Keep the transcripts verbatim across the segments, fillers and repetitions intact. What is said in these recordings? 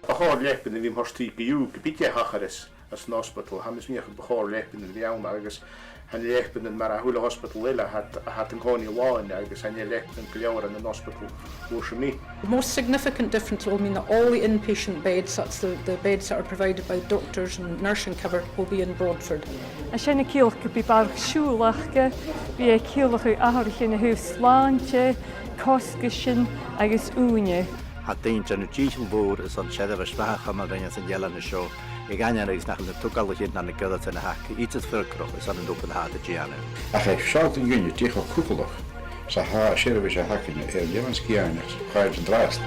Bu chòir leapannan a bhith am Port Rìgh co-dhiù, ge bith dè thachras anns an ospadal. Tha mi a' smaoineachadh bu chòir leapannan a bhith ann agus tha na leapannan mar a h-uile ospadal eile, tha iad, tha iad an-còmhnaidh làn agus tha na leapannan gu leòr ann an ospadal uair sam bith. The most significant difference will mean that all the inpatient beds, that's the, the beds that are provided by doctors and nursing cover, will be in Broadford. Tha sin a' ciallachadh gum bi barrachd siubhail aca, bidh e a' ciallachadh atharraichean a thaobh slàinte, cosgaisean agus ùine. Tha daoine a' dèanamh dìcheall mhòr airson seirbheis mhath a chumail rinn anns an eilean seo, a dh'aindeoin agus nach eil na togalaichean no na goireasan a th' aca idir freagarrach airson an obair a tha iad a' dèanamh. Ach a' sealltainn dhuinne dè cho cugallach 's a tha an seirbheis a th' againne air an Eilean Sgitheanach sa chàirdeas an-dràsta.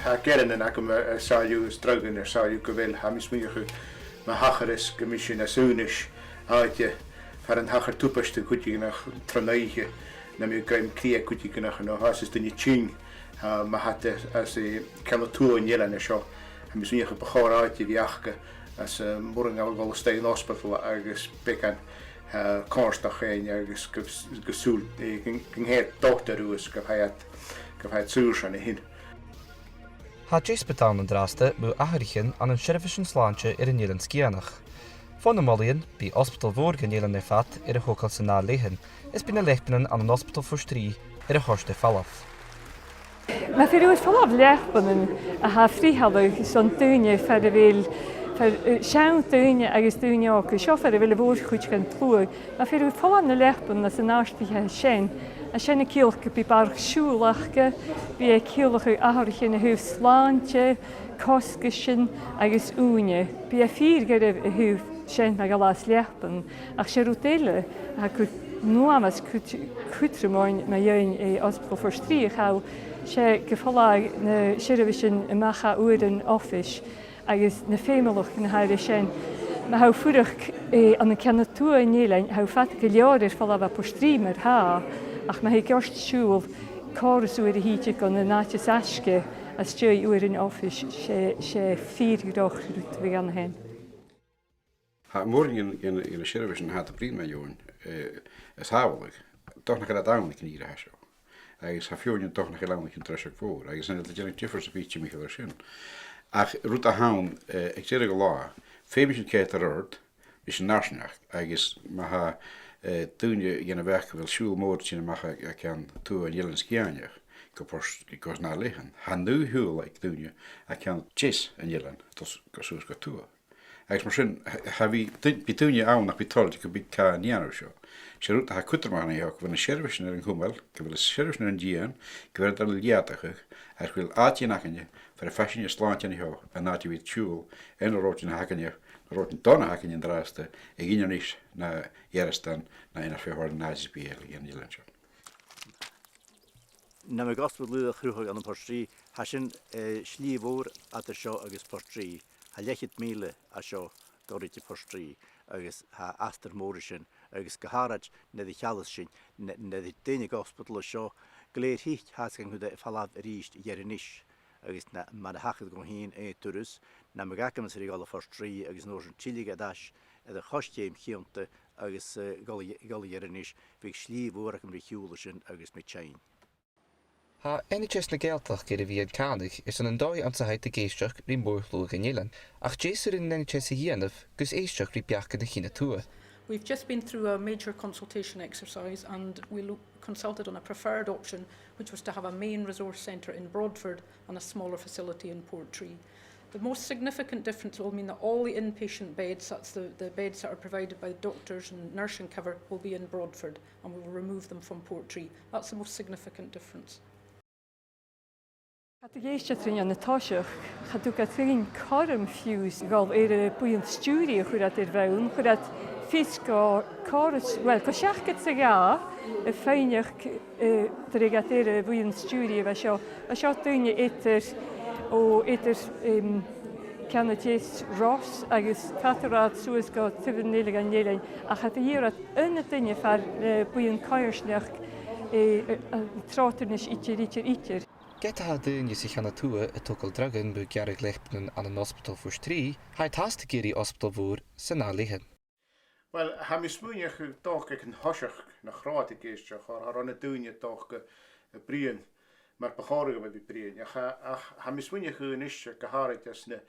Tha gearranan agam air, air sàilleabh is draghan air sàilleabh gu bheil, tha mi a' smaoineachadh, ma thachras gum bi sinn às aonais àite far an tachair tubaist do chuideigin tron oidhche, nam biodh grèim cridhe aig cuideigin no às is duine tinn, eh, ma tha iad às, eh, ceann a tuath an eilein seo. Tha mi a' smaoineachadh bu chòir àite a bhith aca às, eh, mura gabh a dhol a-steach dhan ospadal agus beagan, eh, comhartachd fhaighinn agus gu, gu sùil, eh, gun, gun tèid dotairean suas gum faigh iad, gum faigh iad saorsa an sin. Tha deasbad ann an-dràsta mu atharraichean ann an seirbheisean slàinte air an Eilean Sgitheanach. Fon a' mholaidhean, bidh ospadal mhòr dhen eilean air fad air a thogail san ath leth-uair, is bidh na leapannan ann an Ospadal Phort Rìgh air a thoirt air falbh. Ma bheir thu air falbh leapannan a tha a' frithealadh son daoine far a bheil, far, eh, seann daoine agus daoine òga, seo far a bheil a' mhòr-chuid dhen t-sluagh, ma bheir thu air falbh na leapannan anns an àrdachadh sin, tha sin a' ciallachadh gum bi barrachd siubhail aca, bidh e a' ciallachadh atharraichean a thaobh slàinte, cosgaisean agus ùine. Bidh e fìor dhoirbh a thaobh sin a dhol às leapannan, ach 's e rud eile a tha a' cur nuamas cud-, cudromach mu dheidhinn, eh, Ospadal Phort Rìgh a chall, 's e gum faigh na seirbheisean a-mach à uairean oifis agus na feumalachdan a th' air sin. Ma tha thu a' fuireach, eh, ann an ceann a tuath an eilein, tha thu fada gu leòr air falbh à Port Rìgh mar-thà, ach ma thig ort siubhal còrr is uair a thìde gu na h-àiteachan as fhaisge às dèidh uairean oifis, 's e, 's e fìor dhroch rud a bhith ann a shin. Tha mòran dhen, dhen, dhen na seirbheisean a tha iad a' bruidhinn mu dheidhinn, eh, as t-samhradh, dòcha nach eil iad ann aig an ìre seo. Agus tha feadhainn dòcha nach eil ann aig an toiseach mhòr, agus chan eil e a' dèanamh diofar sam bith timcheall air sin. Ach rud a th' ann, eh, aig deireadh an latha, feumaidh sinn coimhead air adhart ris an fharsaingeachd, agus ma tha, eh, daoine dhen a' bheachd gu bheil siubhal mòr a' tighinn a-mach à, à ceann a tuath an Eilein Sgitheanaich gu Port, gus an ath leth-uair, tha an aon shiubhal aig daoine à ceann deas an eilein, a' dol s-, gu suas gu tuath. Agus mar sin, tha, tha, bidh dui-, bidh daoine ann nach bi toilichte gum bi càil a dhèanamh seo. 'S e rud a tha cudromach an seo, gu bheil na seirbheisean air an cumail, gu bheil na seirbheisean air an dìon, gu bheil iad air an lìonadh, agus gu bheil àite againne far am faigh sinn an slàinte an seo, an àite a bhith a' siubhal air na ròidean a th' againne, na ròidean dona a th' againne an-dràsta, a dh'Inbhir Nis, no Iarasdan, no aon fhear air an àite sam bith eile dhen eilean seo. Nam biodh Ospadal ùr a chruthachadh ann am Port Rìgh, tha sin, eh, slighe mhòr eadar seo agus Port Rìgh. Tha leth-cheud mìle à seo gu ruige Port Rìgh, agus tha astar mòr an sin, agus gu h-àraid nuair a sheallas sinn, n-, nuair a thèid an ospadal seo, gu lèir thig, tha iad gan cur air falbh a-rithist a Inbhir Nis, agus na, mar a thachair dhomh fhìn aon turas, nam biodh agamsa ri dhol a Phort Rìgh agus an uair sin tilleadh air ais air a' chois-cheum chaointe agus, eh, dhol a, dhol a dh'Inbhir Nis, bhiodh slighe mhòr agam ri shiubhal an sin agus mi tinn. Tha N H S na Gàidhealtachd air a bhith a' cànain airson an dòigh anns a tha iad ag èisteachd ri mòr-shluagh an eilein, ach dè 's urrainn an N H S a dhèanamh gus èisteachd ri beachdan a' chinn a tuath? We've just been through a major consultation exercise and we lo-, consulted on a preferred option, which was to have a main resource centre in Broadford and a smaller facility in Portree. The most significant difference will mean that all the inpatient beds, that's the, the beds that are provided by the doctors and nursing cover, will be in Broadford, and we will remove them from Portree. That's the most significant difference. Cha do dh'èist iad rinn an toiseach, cha do ghabh iad cothrom fiù 's a dhol air a' bhuidheann stiùiridh a chuir iad air bhonn, chuir iad fios gu còrr is, well, gu seachdad 's a dhà a' faighneachd, eh, nuair a ghabh iad air a' bhuidheann stiùiridh a bha seo. Bha seo daoine eadar, o, eadar, em, ceann a deas Ros agus tha iad air a dhol suas gu taobh eile dhen eilean, ach cha do dh'iarr iad aon duine far, eh, buidheann coimhearsnachd, eh, eh, eh, tràth thairis idir, idir, idir. Ged a tha daoine sa cheann a tuath a' togail draghan mu ghearradh leapannan ann an Ospadal Phort Rìgh, tha iad fhathast ag iarraidh ospadal mhòr san ath leth-uair. Uill, tha mi a' smaoineachadh, 's dòcha, aig an toiseach nach robh iad ag èisteachd, oir cha robh na daoine, 's dòcha, a' bruidhinn mar bu chòir dhaibh a bhith a' bruidhinn. Ach, ach tha mi a' smaoineachadh a-nise, gu h-àraid anns na,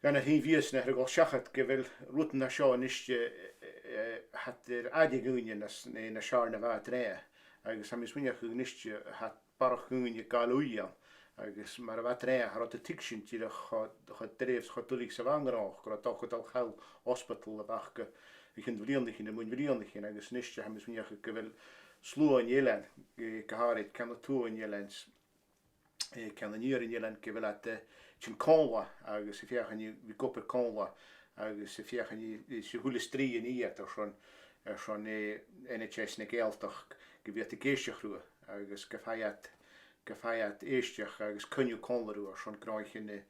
anns na trì mhìosan a tha air a dhol seachad, gu bheil rudan mar seo a-nise, eh, eh, tha iad air aire dhaoine nas, na, nas fheàrr na bha iad roimhe. Agus tha mi a' smaoineachadh a-nise, tha barrachd dhaoine a' gabhail ùidh ann, agus mar a bha iad roimhe, cha robh iad a' tuigsinn dìreach cho, cho doirbh 's cho duilich 's a bha an gnothach, gun robh, 's dòcha, dol thall ospadal a bh' aca o chionn bhliadhnaichean air muin bhliadhnaichean, agus a-nise tha mi a' smaoineachadh gu bheil sluagh an eilein, eh, gu h-àraid ceann a tuath an eilein, eh, ceann an iar an eilein, gu bheil iad, eh, tighinn còmhla agus a' feuchainn ri bhith ag obair còmhla agus a' feuchainn ri, ri, 's a h-uile strì a nì iad airson, airson, eh, N H S na Gàidhealtachd gu bhith iad ag èisteachd riutha agus gum faigh iad, gum faigh iad èisteachd agus coinneamh còmhla riutha airson gnothaichean, eh,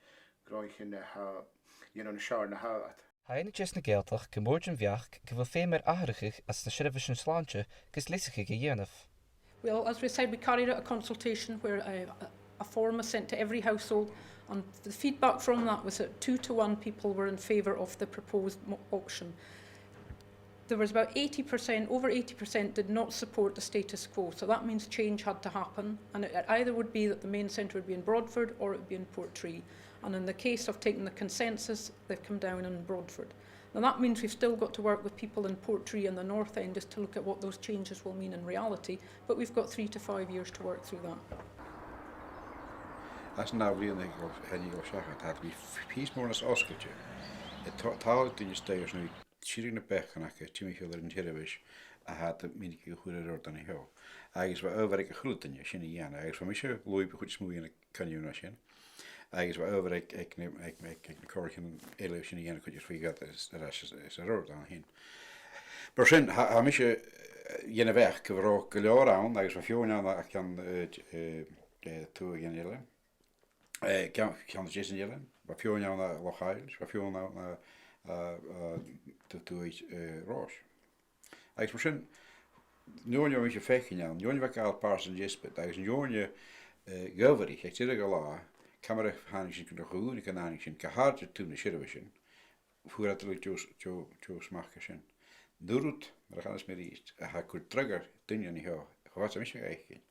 gnothaichean a tha, a dhèanamh nas fheàrr na tha iad. Tha N H S na Gàidhealtachd gu mòr den bheachd gu bheil feum air atharrachadh anns na seirbheisean slàinte gus leasachadh a dhèanamh. Well, as we said, we carried out a consultation where a, a, a form was sent to every household, and the feedback from that was that two to one people were in favour of the proposed mo-, option. There was about eighty percent, over eighty percent did not support the status quo, so that means change had to happen, and it, it either would be that the main centre would be in Broadford or it would be in Portree, and in the case of taking the consensus, they've come down in Broadford. Now that means we've still got to work with people in Portree and the North End just to look at what those changes will mean in reality, but we've got three to five years to work through that. Anns an dà bhliadhna a thàinig seachad, tha iad a' pìos mòr nas fhosgailte. Tha, tha daoine a-staigh airson a bhith a' sireadh na beachdan aca timcheall air an t-seirbheis a tha iad a' miannachadh a chur air adhart an seo. Agus bha adhbhar aig a h-uile duine sin a dhèanamh, agus bha mise a' lùib a' chuid as motha dhen choinneamh an sin. Agus bha adhbhar aig, aig na, aig, aig, aig na comhairlichean eile sin a dhèanamh cuideachd fhèin air ais is, is air adhart an sin. Mar sin, tha, tha mise, eh, dhen a' bheachd gu robh gu leòr ann, agus bha feadhainn ann a cheann, eh, eh, eh, tuath an eilein. Eh, ceann, ceann a deas an eilein, bha feadhainn ann à Loch Aillse, bha feadhainn ann à, à, à, tu-, tuath, eh, Rois. Agus mar sin, an fheadhainn a bha mise a' faicinn ann, an fheadhainn a bha a' gabhail pàirt san deasbad, agus an fheadhainn, eh, dh'adhbhraich, aig deireadh an latha, ciamar a thàinig sinn gun a' chùis, gun a thàinig sinn, gu h-àraid air taobh na seirbheisean, fhuair iad uileag deagh, deagh, deagh smachd air sin. An aon rud, mar a chanas mi a-rithist, a tha a' cur dragh air daoine an seo, cho fad 's a tha mise ga fhaicinn,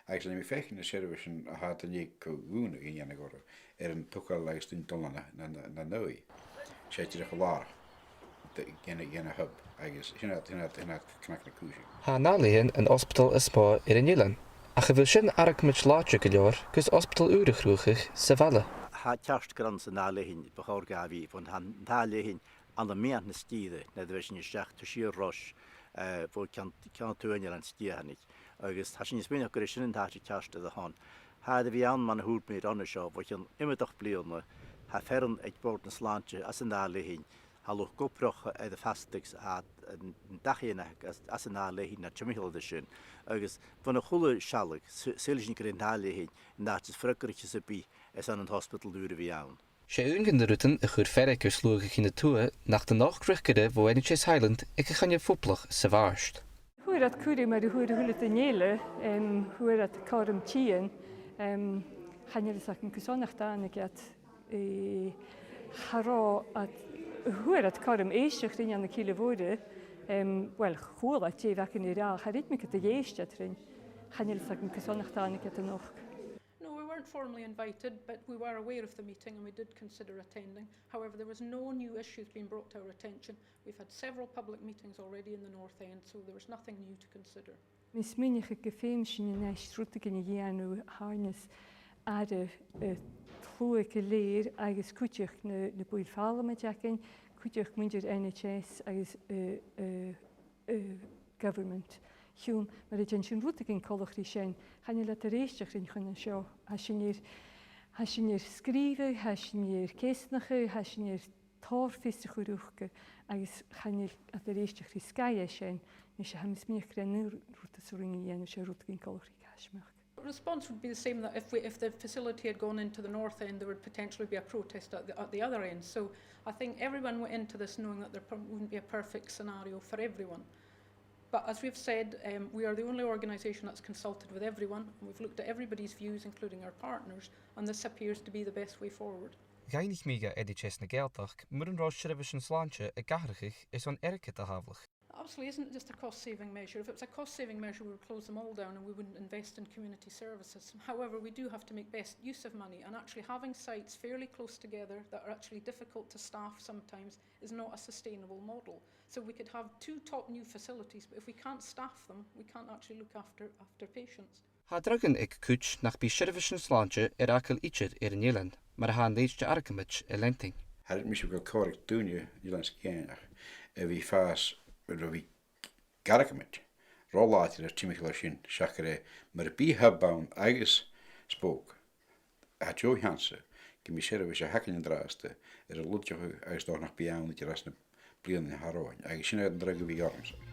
agus chan eil mi a' faicinn na seirbheisean a tha iad an dèidh co-dhùnadh a dhèanamh orra, air an togail agus daoine a' dol na, na, na, na n-aghaidh. 'S e dìreach a làrach dhen, dhen a' hub, agus sin iad, sin iad, sin iad cnag na cùise. Tha an Dàil Èideann an ospadal as motha air an eilean, ach a bheil sin argamaid làidir gu leòr gus ospadal ùr a chruthachadh sa bhaile? Tha e ceart gur ann san Dàil Èideann bu chòir dha a bhith, bhon tha an Dàil Èideann ann am meadhan na sgìre, nuair a bheir sinn a-steach taobh siar Rois, eh, bho cheann, ceann a tuath an eilein sgitheanaich. Agus tha sinn a' smaoineachadh gur e sin an t-àite ceart air a shon. Tha e air a bhith ann, mar a thuirt mi roimhe seo, bho chionn iomadach bliadhna, tha fearann aig Bòrd na Slàinte anns an Dàil Èideann, tha luchd-obrach air am fastaidh 's tha an, an dachaighean aca anns, anns an Dàil Èideann na timcheall air sin. Agus bhon a h-uile sealladh, s-, saoilidh sinn gur e an Dàil Èideann an t-àite as freagarraiche sam bith airson an t-ospadal ùr a bhith ann. 'S e aon de na rudan a chuir fearg air sluagh a' Chinn a Tuath nach do nochd riochdairean bho N H S Highland aig a' choinneamh phoblach sa Mhàrt. Fhuair iad cuireadh mar a fhuair a h-uile duine eile, em, fhuair iad cothrom tighinn, em, chan eil fhios agam carson nach tàinig iad, eh, cha robh iad, fhuair iad cothrom èisteachd rinn ann an Cille Mhoire, em, uill, chuala iad dè bh' againn ri ràdh, cha chreid mi gun do dh'èist iad rinn, chan eil fhios agam carson nach tàinig iad a-nochd. No, we weren't formally invited, but we were aware of the meeting and we did consider attending. However, there was no new issues being brought to our attention. We've had several public meetings already in the North End, so there was nothing new to consider. Tha mi a' smaoineachadh gu feum sinn a-nis rudeigin a dhèanamh a thaobh aire, eh, tlachd gu lèir agus cuideachd na, na buill-pharlamaid againn, cuideachd muinntir N H S agus, eh, eh, eh, government. Chionn, mura dèan sinn rudeigin coltach ri sin, chan eil iad air èisteachd rinn chun an seo. Tha sinn air, tha sinn air sgrìobhadh, tha sinn air ceasnachadh, tha sinn air tòrr fios a chur thuca, agus chan eil iad air èisteachd ri sgath sin. Nise, tha mi a' smaoineachadh gur e an aon rud as urrainn a dhèanamh, 's e rudeigin coltach ri caismeachd. Response would be the same, that if we, if the facility had gone into the North End, there would potentially be a protest at the, at the other end. So I think everyone went into this knowing that there per-, wouldn't be a perfect scenario for everyone. But as we've said, um, we are the only organisation that's consulted with everyone, and we've looked at everybody's views, including our partners, and this appears to be the best way forward. Dh'fhaighnich mi dha N H S na Gàidhealtachd mura robh seirbheisean slàinte ag atharrachadh airson airgead a shàbhaladh. Absolutely isn't just a cost-saving measure. If it was a cost-saving measure, we would close them all down and we wouldn't invest in community services. However, we do have to make best use of money, and actually having sites fairly close together that are actually difficult to staff sometimes is not a sustainable model. So we could have two top new facilities, but if we can't staff them, we can't actually look after, after patients. Tha draghan aig cuid nach bi seirbheisean slàinte air fhàgail idir air an eilean, mar a tha an lèist de argamaid a' leantainn. Cha chreid mise gu bheil còir aig daoine an Eilein Sgitheanaich a bhith a' fàs, a bhith ag argamaid ro làidir air timcheall air sin, seach gur e mura bi hub ann agus spoke, tha deagh sheans gum bi seirbheis a th' againn an-dràsta air a luchadh agus 's dòcha nach bi ann idir anns na bliadhnaichean a tha romhainn, agus sin an dragh a bhiodh ormsa.